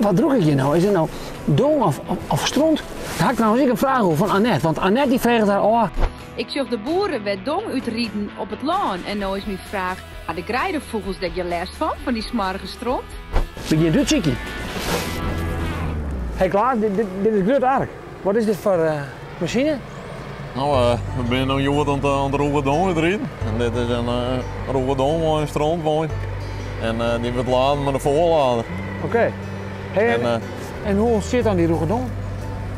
Wat rûk ik hjir no? Is dit no dong of, of stront? Daar ha ik trouwens ek in fraach oer fan Annette, want Annette dy freget har ôf. Ik sjoch de boeren wer dong útriden op it lân en no is myn fraach, ha de greidefûgels der gjin lêst fan, fan dy smoarge stront? Begjint útsykjen. Hey Klaas, dit, dit, dit is grut ark. Wat is dit foar uh, masine? No, uh, we binne no hjoed oan it rûge dong útriden. En dit is in uh, rûge dongwein, in strontwein. En uh, dy wurdt laden mei de foarlader. Oké. Okay. Hey, en, en, en hoe ûntstiet dan dy rûge dong?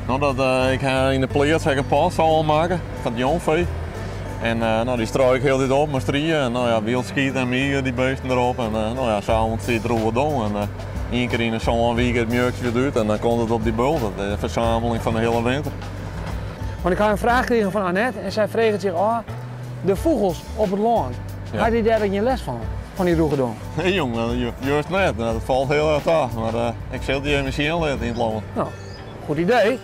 No, dat, ik ha yn de pleats in podzol makke fan it jongfee. En no, dy strui ik hieltyd op mei strie. En no ja, wyldskiet en mier dy beesten derop. En no ja, sa ûntstiet rûge dong. En ien kear yn de 7 wike it mjukje wurdt út en dan komt it op dy bult. Dat is in fersameling fan de hiele winter. Want ik ha in fraach krigen fan Annette en sy freget sich ôf, de fûgels op it lân, Ja. ha dy dêr ek gjin lêst fan, fan dy rûge dong? Nee jong, juist net. Dat falt hiel erch ta. Mar ik sil dy even sjen litte yn it lân. No, goed idee.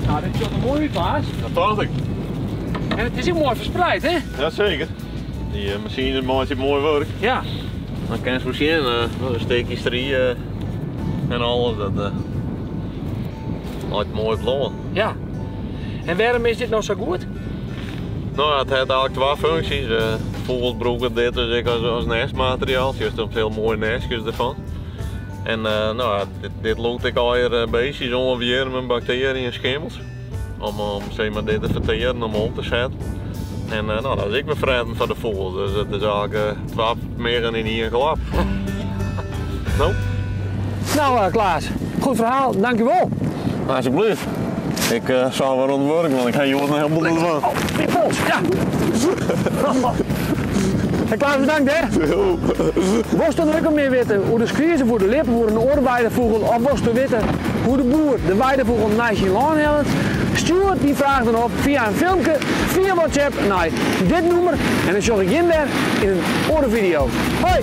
Nou, dit sjocht der moai út, Klaas. Dat tocht ik. En it is ek moai ferspreid, hè? Jaseker. Dy eh, masine meitsje moai wurk. Ja. Dan kinst wol sjen, uh, in stikje strie uh, en alles. Dat uh, leit moai op lân. Ja. En wêrom is dit no sa goed? No, it hat eigentlik twa funksjes. Uh, fûgels brûke dit dus ek as, as nestmateriaal. Sjochst soms hiel moaie nestjes derfan. En uh, no, dit, dit lûkt ek allegear beestjes oan, wjirmen, baktearjen, skimmels. Om, om zeg maar, dit te verteren, om om te setten. En uh, no, dat is ek wer fretten foar de fûgels. Dus it is eigentlik uh, twa miggen yn ien klap. no? Nou, uh, Klaas, goed ferhaal, dankjewol. Alsjeblieft. Ik uh, sil wer oan it wurk, want ik ha hjoed noch hiel bot te dwaan. Oh, myn pols, ja. Hey Klaas, bedankt hè. Wolsto noch ek mear witte oer de skriezen, oer de ljip, oer in oare weidefûgel of wolsto witte hoe't de boer de weidefûgel nei syn lân hellet? Stjoer dyn fraach dan op fia in filmke fia WhatsApp nei dit nûmer en dan sjoch ik jim wer yn in oare fideo. Hoi!